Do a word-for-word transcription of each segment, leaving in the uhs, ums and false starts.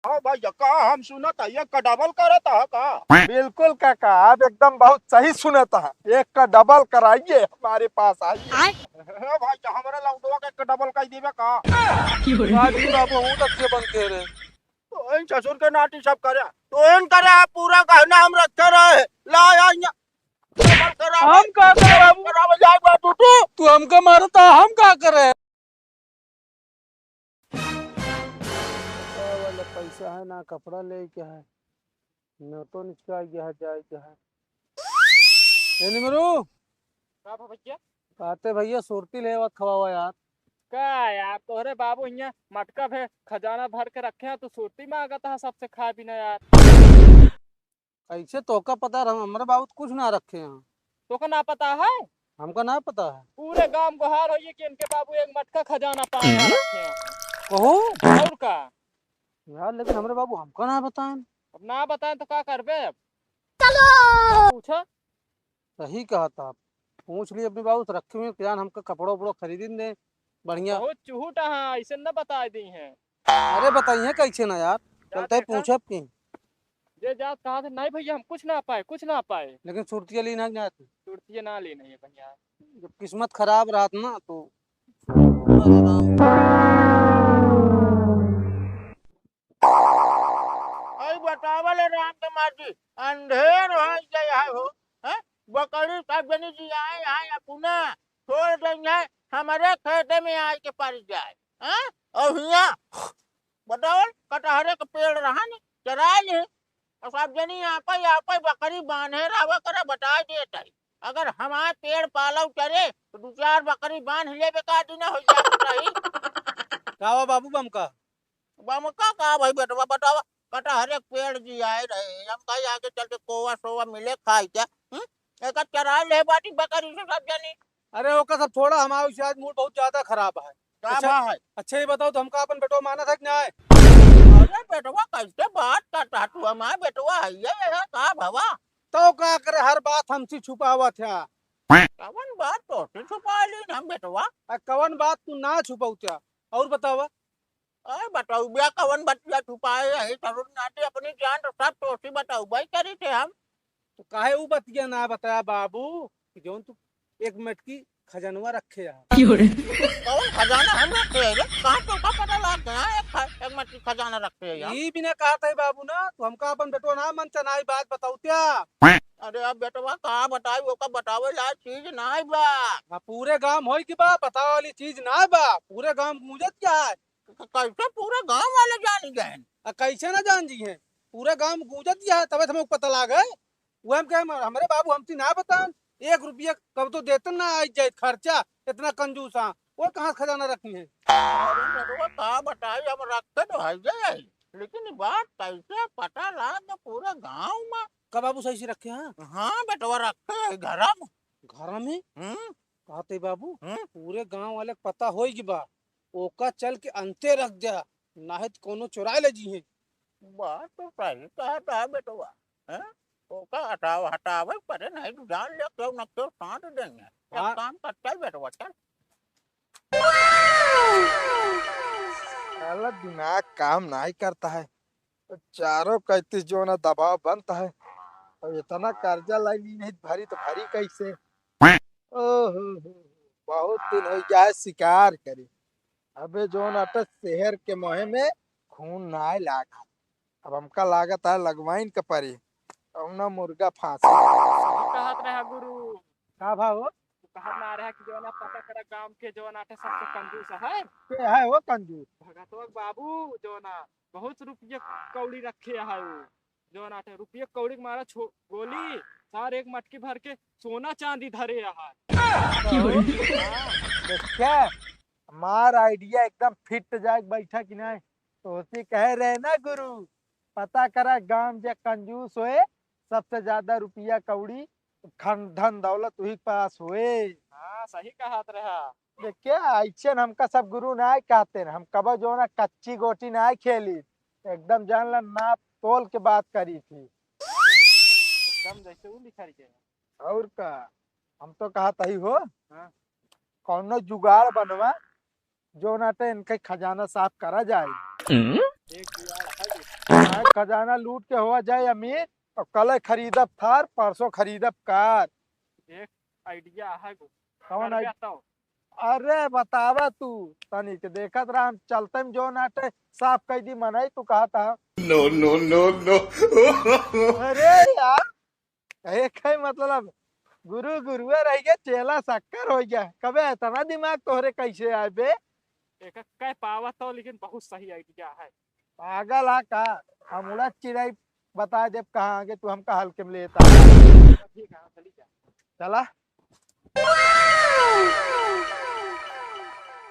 हाँ भैया, का हम सुनत है, एक का डबल करत है का? बिल्कुल काका, आप एकदम बहुत सही सुनत है। एक का डबल कराइए, हमारे पास आइए। आय। हे भाई, तो हमारे लौंडवा के एक का डबल कर देबे का? की हो रही? राजी बाबू, हम तक के बन के रहे। तो इन ससुर के नाती सब करे, तो इन करे, पूरा गहना हम रखे रहे। ला आ यहाँ। डबल करा, हम का करे बाबू? करा, जाए बा टूटू। तू हमका मारता, हम का करे? वाला पैसा है ना, कपड़ा ले के है, नोटो निचका गया है, जाए गया है। ए निमरू, का बा भैया? कहते भैया, सुरती लेवत खवावा यार। का यार, तोहरे बाबू हियाँ मटका भे खजाना भर के रखे हैं, तू सुरती मांगत है सबसे खाए पीना यार। कैसे तोका पता रहा, हमरे बाबू तो कुछ ना रखे हैं। तोका ना पता है? हमका ना पता है। पूरे गांव गोहार होइए कि इनके बाबू एक मटका खजाना पाए हैं रखे हैं। कहो। और का? यार, लेकिन हमरे बाबू हमका ना बताएं। अब ना बताएं तो का करबे अब? चलो। का पूछा? सही कहा था आप। पूछ लिए अपने बाबू से, रखे हुए हैं, क्या हमका कपड़ा उपड़ा खरीदिन दे, बढ़िया। बहुत चुहुट है, ऐसे न बताए दी हैं। अरे बताइए कैसे ना यार, जा चलते हैं देखा। पूछब की। जे जात कहा थे, "नहीं भैया, हम कुछ ना पाए, कुछ ना पाए।" लेकिन सुरतिया लेना ना थी। सुरतिया ना लेना है भैया। जब किस्मत खराब रहत ना तो। आई बतावल है राम के माटी, अंधेर हो गया है हो, हैं? बकरी सब जनी जी आए यहाँ अपना छोड़ देंगे, हमारे खेते में आए के पड़ जाए, हैं? और हियाँ बताओ, कटहरे के पेड़ रहा न, चराए ले। और सब जनी आपै, आपै बकरी बांधे रहवा करे, बताए देत है। अगर हमार पेड़ पालव चरे, तो दू चार बकरी बांध लेबे का दिन हो जाए बताई। का हुआ बाबू बमका? बमका का भाई बेटवा बतावा, कटहरे के पेड़ जी आए रहे, हम कही आगे चल के कोवा सोवा मिले खाई क्या? हम्म? एका चराए ले बाटी बकरी से सब जनी। अरे ओका सब छोड़ा, हमारा आज मूड बहुत ज्यादा खराब है। का अच्छा, भा है? अच्छा ये बताओ, तो हमका अपन बेटवा माना था कि ना? अरे बेटवा, कैसे बात करता तू? हमारा बेटवा है ये, ये का भवा? तो का करे, हर बात हमसे छुपावा था। कवन बात तो से छुपा ली हम बेटवा? आ, कवन बात तू ना छुपाऊ था? और बतावा। अरे बताऊ बिया, कवन बतिया छुपाए है? ससुर नाती अपनी जान तो सब तोसी बताऊ भाई करी थे हम। तो काहे ऊ बतिया ना बताया बाबू, कि जौन तू एक मटकी खजनवा रखे है। की हो रे? कौन खजाना हम रखे है रे? कहाँ तो का पता लग गया एक ख-, एक मटकी खजाना रखे है यार? ई बिना कहत है बाबू ना, तू हमका अपन बेटवा ना मन चनाई बात बताऊ त्या। अरे अब बेटवा का बताई, ओका बतावे ला चीज नाई बा। हाँ, पूरे गांव होई कि बा, बतावे वाली चीज नाई बा, पूरे गांव गूंजत क्या है? क-, कैसे पूरे गांव वाले जान गए? आ, कैसे ना जान जी हैं? पूरे गांव गूंजत क्या है, तबे तो हमको पता लाग है। वो हम कहे, "हमरे बाबू हमसे ना बतान, एक रुपया कब तो देते ना आई जाए खर्चा, इतना कंजूस हाँ, वो कहाँ खजाना रखी है?" अरे बेटवा, का बताई, हम रखे तो है जे, लेकिन ये बात कैसे पता लाग पूरे गांव में? का बाबू सही से रखे हैं? हाँ बेटवा, रखे है घर में। घर में? हम्म। कहते बाबू, हम्म? पूरे गांव वाले के पता होई कि बा, ओका चल के अंते रख जा, नाहीं तो कोनो चुराए ले जी हैं। बात तो सही कहत है बेटवा, हैं? ओका हटाव-, हटावे पड़े, नहीं तो जान ले, क्यों न क्यों साथ देंगे। एक हाँ। काम कर, चल बेटवा, चल। साला दिमाग काम नहीं करता है, चारों कैंतीस जो ना दबाव बनता है, और इतना कर्जा लाई ली नहीं भरी तो भरी कैसे? ओहो हो, बहुत दिन हो गया है शिकार करे। अबे जौन अटे शहर के मोहे में खून नाय लागा। अब हमका लागत है लगवाइन के परी। कौनो मुर्गा फांसी। सही कहत रहा गुरु। का भाव? तू कहत ना रहा कि जौन आप पता करा गांव के जौन अटे सबसे कंजूस है। के है वो कंजूस? भगतवा के बाबू जौन बहुत रुपया कौड़ी रखे है वो। जौन आटे रुपये कौड़ी के मारा छो-, गोली, सार एक मटकी भर के सोना चांदी धरे आहार। की हो रे? हाँ। देखा, हमार idea एकदम fit जाए बैठा कि नहीं? तो उसी कहे रहे ना गुरु, पता करा गांव जे कंजूस होए, सबसे ज्यादा रुपया कौड़ी, खन-, धन दौलत वही के पास होए। हाँ, सही कहत रहा। देखिए, ऐसे न हमका सब गुरु नाय कहते न, हम कबो जो ना कच्ची गोटी नाय खेली, एकदम जान ला नाप तोल के बात करी थी। एकदम जैसे वो लिखा गया। और का, हम तो कहत ही हो, हाँ। कौनो जुगाड़ बनवा, जो ना तो इनके खजाना साफ करा जाए। एक जुगाड़ है, आज खजाना लूट के हुआ जाए अमीर, तो कल खरीदब थार, परसों खरीदब कार। एक idea है गो। कौन करबे idea? तो। अरे बतावा तू, तनिक देखत रहा, हम चलते में जो नाटे साफ कई दी मनई, तू कहत हा। No, no, no, no। अरे यार, एक है मतलब, गुरु गुरुए रह गया, चेला शक्कर हो गया। कबे इतना दिमाग तोहरे कैसे आए बे? एक कै पावत हो, लेकिन बहुत सही idea है। पागल हा का? हम उड़द चिड़ै बता देब कहाँ आगे, तू हमका हल्के में लेता। ठीक है, चली जा। चला।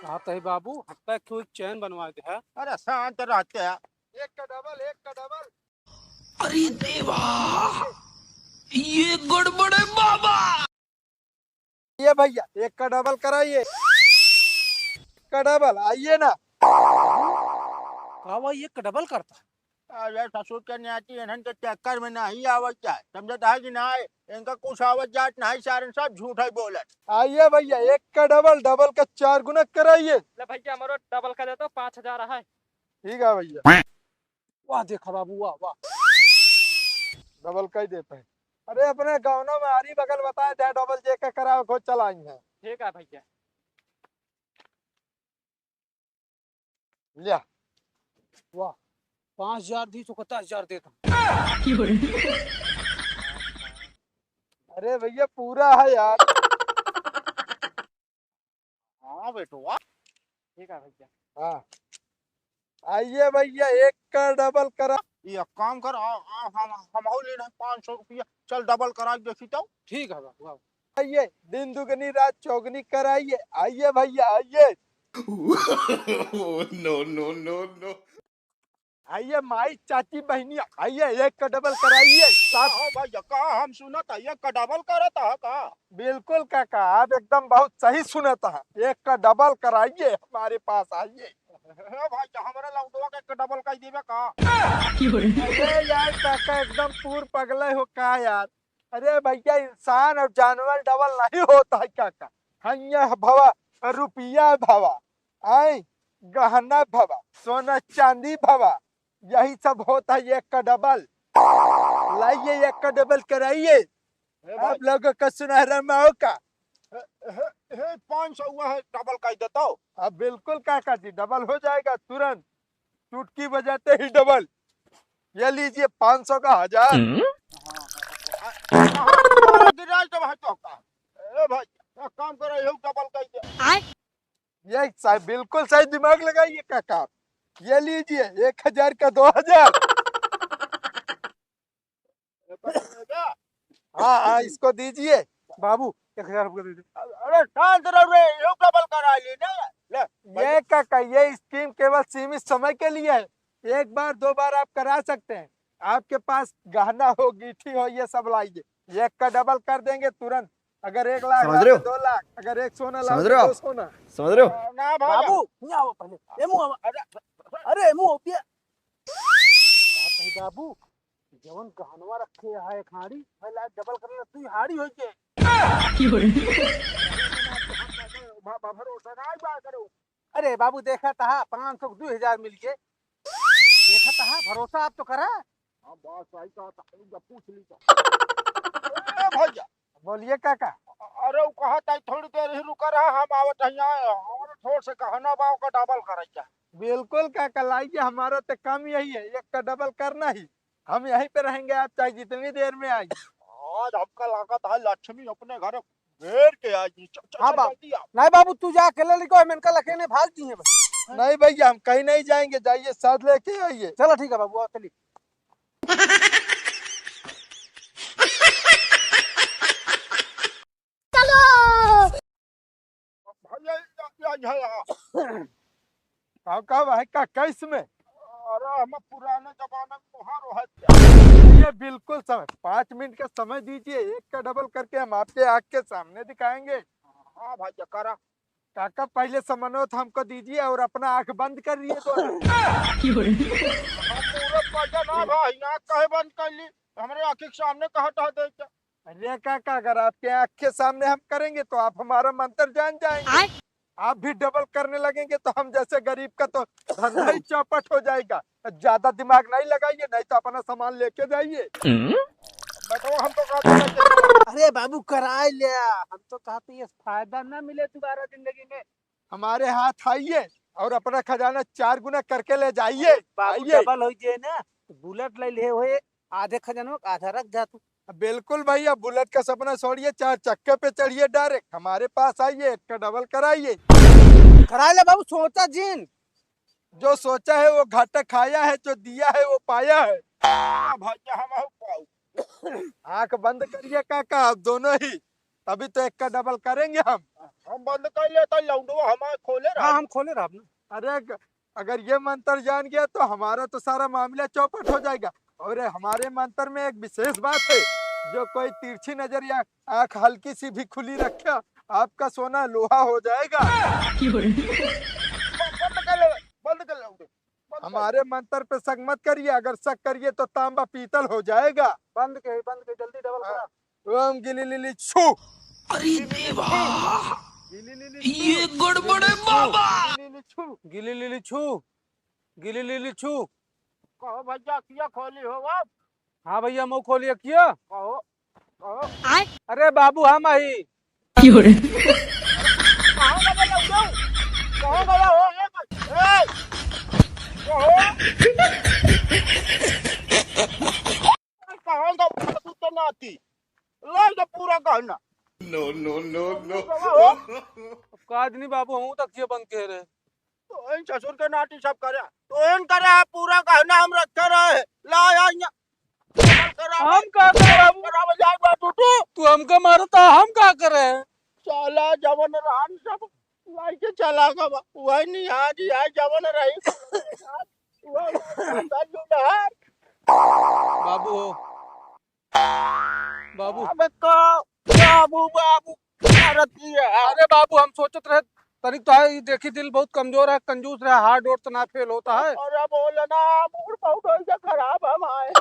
कहा तही बाबू, हत्ता क्यों एक चैन बनवा दे है? अरे शांत रहते हैं। एक का डबल, एक का डबल। अरे देवा, ये गड़बड़ है बाबा। ये भैया, एक का डबल कराइए। एक का डबल, आइए ना। का भाई, एक का डबल करता? अरे ससुर के न्याती, इन्हन के चक्कर में नहीं आवत जाए, समझत है कि नहीं? इनका कुछ आवत जात नहीं, सारन सब झूठ है बोलत। आइए भैया, एक का डबल, डबल का चार गुना कराइए। ले भैया, हमारो डबल का दे दो, पाँच हजार है। ठीक है भैया। वाह देखा बाबू, वाह, वाह। डबल का ही देता है। अरे अपने गाँव में आरी बगल बताए थे, डबल जे का करावे खोज चलाई है। ठीक है भैया। लिया। वाह, पाँच हजार दी तो पचास हजार देता। अरे भैया पूरा है यार। हाँ बेटवा। ठीक है भैया। हाँ। आइए भैया, एक का डबल करा। ये काम कर, आ, आ, हम, हम हो लेना है पाँच सौ रुपया। चल डबल करा के देखी तो। ठीक है बाबू, आओ। आइए, दिन दुगनी रात चौगनी कराइए। आइए भैया, आइए। No, no, no, no। आइए माई, चाची, बहनी, आइए, एक का डबल कराइए। साथ हाँ भैया, का हम सुनत है, एक का डबल करत है का? बिल्कुल काका, आप एकदम बहुत सही सुनत है। एक का डबल कराइए, हमारे पास आइए। हे भाई, हमरा लौंडवा के एक का डबल कर देबे का? अरे यार काका, एकदम पूर पगले हो का यार? अरे भैया, इंसान और जानवर डबल नहीं होता है काका। हइया भवा, रुपया भवा, आए, गहना भवा, सोना चांदी भवा, यही सब होता है एक का डबल। लाइए, एक का डबल कराइए। हे भाई। आप लोगों का सुनहरा मौका। हे, हे, हे, पाँच सौ हुआ है, डबल कर देता हूँ। अब बिल्कुल काका जी, डबल हो जाएगा तुरंत, चुटकी बजाते ही डबल। ये लीजिए पाँच सौ का हजार। हम्म। हाँ, हाँ, हाँ, गिरा दे भाई तो का। ए भाई, एक काम करो, ये डबल कर दे। आय। ये सही, बिल्कुल सही दिमाग लगाइए काका। ये लीजिए, एक हजार का दो हजार। हाँ, हाँ, इसको दीजिए। बाबू, एक हजार रुपये दे दे। अरे, शांत रहो रे, ये डबल करा ली ना। ले, ये काका, ये स्कीम केवल सीमित समय के लिए है। एक बार, दो बार आप करा सकते हैं। आपके पास गहना हो, गीठी हो, ये सब लाइए। एक का डबल कर देंगे तुरंत। अगर एक लाख समझ रहे हो? लाओगे, दो लाख, अगर एक सोना समझ लाओगे, रहे हो दो आप? सोना। समझ रहे हो? ना भाई। बाबू, नहीं आओ पहले। ए मुंह, अरे, अरे मुंह होती है। बाबू, जवन गहनवा रखे है एक हाड़ी, है लाइट डबल करना, तू हाड़ी होई के। की हो रही? बा-, बा-, भरोसा ना बा करो। अरे बाबू, देखा तहा, पाँच सौ के दो हजार मिल गए। देखा तहा, भरोसा आप तो करा। हाँ, बात सही कहा था, जब पूछ ली तो। ए भैया। बोलिए काका। अरे, वो कहा था, थोड़ी देर ही रुका रहा, हम आवत हैं यहाँ, और थोड़ से गहना बा ओका डबल करैया। बिल्कुल काका, लाइए, हमारा तो काम यही है, एक का डबल करना ही। हम यहीं पे रहेंगे, आप चाहे जितनी देर में आइए। आज हमका लागत है लक्ष्मी अपने घर घेर के आई। च-, च-, हाँ चल बाबू। जल्दी आओ। नहीं बाबू, तू जा अकेले लेको, हम इनका लखेने भाग जी हैं बस। नहीं भैया, हम कहीं नहीं जाएंगे, जाइए साथ लेके आइए। चलो ठीक है बाबू, आओ चलिए। चलो। भैया, या, या, या, या। का, का भाई, का, कैस में? अरे, हम पुराने जमाने में वहाँ रहत थे। ये बिल्कुल समय, पाँच मिनट का समय दीजिए, एक का डबल करके हम आपके आँख के सामने दिखाएंगे। हाँ भाई, करा। काका, पहले समनोत हमको दीजिए और अपना आँख बंद कर लिए तो। हम पूरा पैसा ना भाई, आँख काहे बंद कर ली? हमरे आँख के सामने कहा था देख। अरे काका, अगर आपके आँख के सामने हम करेंगे तो आप हमारा मंत्र जान जाएंगे। आय। आप भी डबल करने लगेंगे तो हम जैसे गरीब का तो धंधा ही चौपट हो जाएगा। ज्यादा दिमाग नहीं लगाइए, नहीं तो अपना सामान लेके जाइए। हम्म? बताओ, हम तो कहते हैं कि अरे बाबू, कराए ले, हम तो कहते हैं फायदा ना मिले दोबारा जिंदगी में। हमारे हाथ आइए और अपना खजाना चार गुना करके ले जाइए। बाबू, आइए। डबल हो जाए ना, तो बुलेट ले ले होए, आधे खजाना में आधा रख जा तू। बिल्कुल भैया, बुलेट का सपना छोड़िए, चार चक्के पे चढ़िए डायरेक्ट, हमारे पास आइए, एक का डबल कराइए। करा ले बाबू, सोचा जिन। जो सोचा है वो घाटा खाया है, जो दिया है वो पाया है। हाँ भैया, हम आऊ पाऊ। आंख बंद करिए काका, आप दोनों ही, तभी तो एक का डबल करेंगे हम। हम बंद कर लेता, लौंडवा हमारे खोले रहा। हाँ, हम खोले रहा अपना। अरे ग-, अगर ये मंत्र जान गया तो हमारा तो सारा मामला चौपट हो जाएगा। और हमारे मंत्र में एक विशेष बात है, जो कोई तिरछी नजर या आंख हल्की सी भी खुली रखे, आपका सोना लोहा हो जाएगा। बंद कर ले, बंद कर ले, बंद कर। हमारे मंत्र पे शक मत करिए, अगर शक करिए तो तांबा पीतल हो जाएगा। बंद के, बंद के, जल्दी डबल हाँ। करा। ओम गिली लिली छू। अरे देवा, गिली लिली छू। ये गड़बड़ है बाबा। गिली लिली छू। गिली लिली छू, गिली लिली छू। कहो भैया, किया खोली हो अब? हाँ भैया, मुँह खोली किया। कहो, कहो। अरे बाबू, हम आई। क्यों रे? कहाँ गया लौंडा? कहाँ गया हो? ए, ए, कहो। कहाँ गया तू तो नाती? लाई तो पूरा गहना। No, no, no, no। कहाँ गया हो? अब का आदमी बाबू, हम तक ये बंद कह रहे। तो इन ससुर के नाती सब करे। तो इन करे है पूरा गहना हम रखे रहे। ला, आ, यहाँ। हम का करे बाबू? करावे जाए बा टूटू। तू हमका मारता, हम का करे? साला जवन रहन सब लाइके चला गवा। वही निहार, निहार जवन रही। वही निहार। बाबू हो। बाबू। अब का बाबू, बाबू करती है। अरे बाबू, हम सोचत रहे, तनिक तो है, ये देखी, दिल बहुत कमजोर है, कंजूस है, हार्ट ओर्ट तो ना फेल होता है। अरे बोल ना, मूड बहुत ऐसे खराब है हमारे।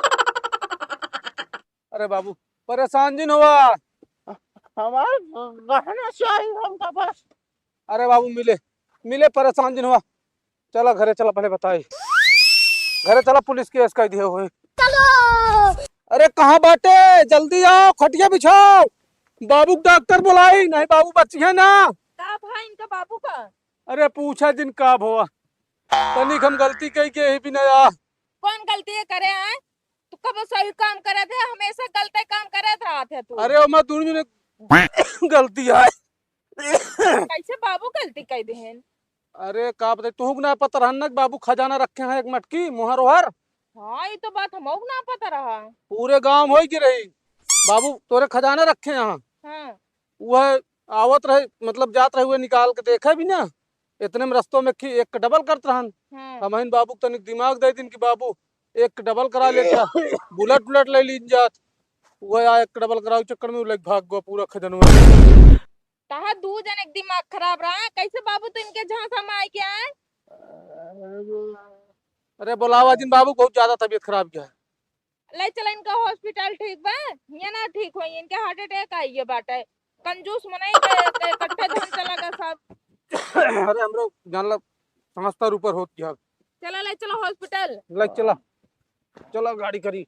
अरे बाबू, परेशान जिन हुआ। हमारे गहना चाहिए हमका बस। अरे बाबू, मिले, मिले, परेशान जिन हुआ। चला घरे चला, पहले बताई। घरे चला, पुलिस केस कर दिए हुए। चलो। अरे कहाँ बाटे, जल्दी आओ, खटिया बिछाओ। बाबू के डॉक्टर बुलाई, नहीं बाबू बचिहे ना। का भा इनका बाबू का? अरे पूछा जिन का भवा, तनिक हम गलती कई के ही भी ना आ। कौन गलती करे हैं? तू कब सही काम करे थे, हमेशा गलते काम करे रहत है तू। अरे ओमा दोनों जने गलती है। कैसे बाबू गलती कर देहन? अरे का बताई, तुहू के ना पता रहन ना कि बाबू खजाना रखे हैं एक मटकी मोहर ओहर। हाँ, ये तो बात हमहू के ना पता रहा। पूरे गांव में होई गिरही, बाबू तोरे खजाना रखे हैं। हाँ। वह आवत रहे, मतलब जात रहे हुए निकाल के देखे भी ना, इतने में रस्तों में खी-, एक डबल करत रहन। हाँ। हमहिन बाबू के तनिक दिमाग दे दिन कि बाबू एक डबल करा लेता, बुलेट उलेट ले लीन जात। वह आ एक डबल करावे चक्कर में उ लेके भाग गवा पूरा खजनवा। तहा दू जने के दिमाग खराब रहा, कैसे बाबू तू इनके झांसा में आए के आए? अरे बोलावा जिन बाबू, बहुत ज्यादा तबीयत खराब गया है। ले चला इनका हॉस्पिटल, ठीक बा? हियाँ ना ठीक होई, इनके हार्ट अटैक आई है बाटे। कंजूस मनई के, के इकट्ठे धन चला गया सब। अरे हमरो जान ला समझता ऊपर होत गया। चला ले चला हॉस्पिटल। ले चला, चला गाड़ी करी।